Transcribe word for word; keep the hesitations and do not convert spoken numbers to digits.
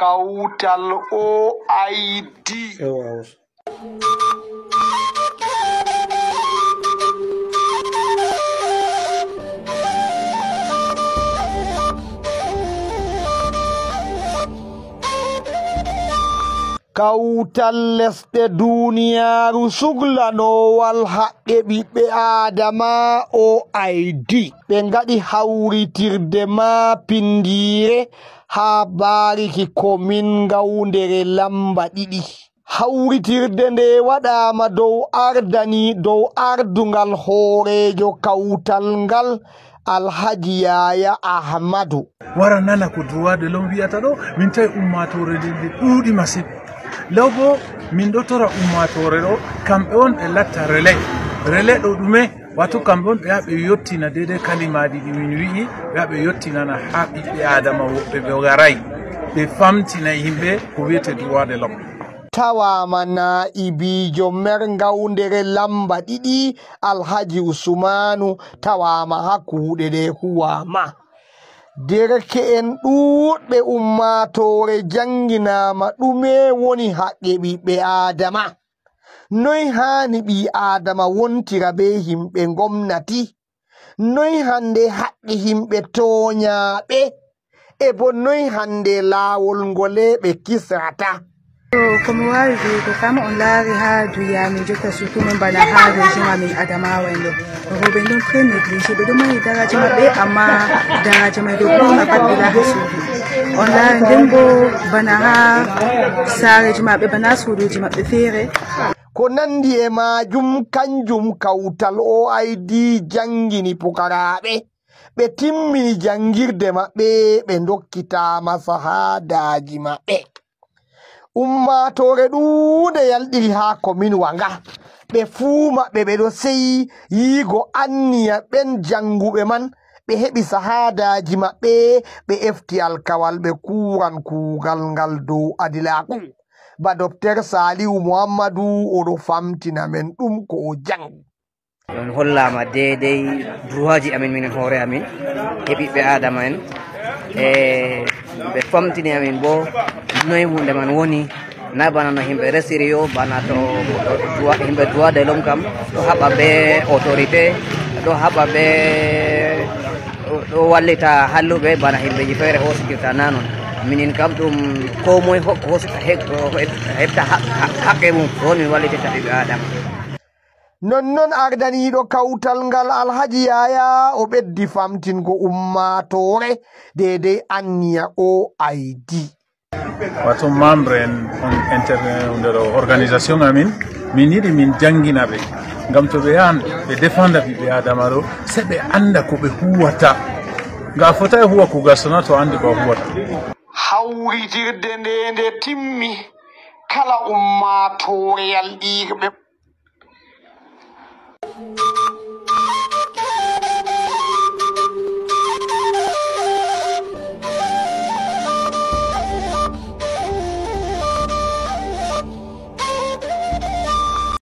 Kawtal O I D. Kawtal lesɗe duuniyaaru suglanoowal haqqe ɓiɓɓe Aadama O I D. Ɓe ngaɗi hawritirde maa pinndiire haa baariki komin Ngawndere lamba ɗiɗi. Hawritirde nde waɗaama dow ardani, dow ardungal hooreejo kawtal ngal, Alhaji Yaaya Ahmadu. Wara nana ko droit de l'homme wiyata ɗo, min tawi ummaatoore nde, nde ɗuuɗi masin. Law bo, min ɗo tora ummaatoore ɗo, kamɓe on ɓe latta relais. Relais ɗo ɗume? Wato kamɓe on ɓe yaha ɓe yottina deydey kalimaaji ɗi min wi'i, ɓe yaha ɓe yottinana haa ɓiɓɓe Aadama woɓɓe ɓe garay, ɓe famtina yimɓe ko wiyete droit de l'homme. Tawaama naa'ibiijo meer Ngawndere lamba ɗiɗi, Alhaji Usmaanu, tawaama haa kuuɗe ɗe huwaama. Dereke'en ɗuuɗɓe ummaatoore jannginaama ɗume woni haqqe ɓiɓɓe Aadama. Noy haani ɓii Aadama wontira bee yimɓe ngomnati? Noy hannde haqqe yimɓe tooñaaɓe? E bo noy hannde laawol ngole ɓe kisrata? To, ko mi waawi wiyugo kam, on laari haa duniya min jotta, surtout min bana haa région amin Adamawa en ɗo. Rewɓe ɗon très négligé, ɓe ɗo mari daraaji maɓɓe, amma daraaji may ɗo ɓurna pat ɓe laha suudu. On laari nden bo bana haa saareeji maɓɓe, bana suuduuji maɓɓe feere. Ko nandi e maajum, kanjum kawtal O I D janngini pukaraaɓe. Ɓe timmini janngirde maɓɓe, ɓe ndokkitaama sahaadaaji maɓɓe. Ummaatoore ɗuunde yalɗiri haa kominwa nga. Ɓe fuu maɓɓe ɓe ɗo seyi yiigo anniya ɓen jannguɓe man, ɓe heɓi sahaadaaji maɓɓe, ɓe efti alkawal ɓe kuuran kuugal ngal dow adilaaku. Ba Doktor Salihu Muhammadu o ɗo famtina men ɗum ko o janngi. On hollaama deydey droitji amin, minen hoore amin, e ɓiɓɓe Aadama en. E ɓe famtini amin bo noy huunde man woni, na bana no yimɓe resiri yo, bana to, to droit, yimɓe droit de l'homme kam, ɗo haɓa be autorité, ɗo haɓa be, ɗo wallita halluɓe bana yimɓeji feere hosikirta na non. Minin kam ɗum ko moy ho-, hosita he-, heɓta ha-, ha-, haqqe mum, ɗon min wallitirta ɓiɓɓe Aadama. Nonnon ardaniiɗo kawtal ngal Alhaji Yaya o ɓeddi famtingo ummaatoore deydey anniya O I D. Wato membre en on intervenu nder organisation amin, min yiɗi min janngina ɓe, ngam to ɓe yahan ɓe defanda ɓiɓɓe Adama ɗo, se ɓe annda ko ɓe huwata. Nga a fotai huwa kugal sona to anndi ko a huwata. Hawritirde nde nde timmi, kala ummaatoore yalɗiiɓe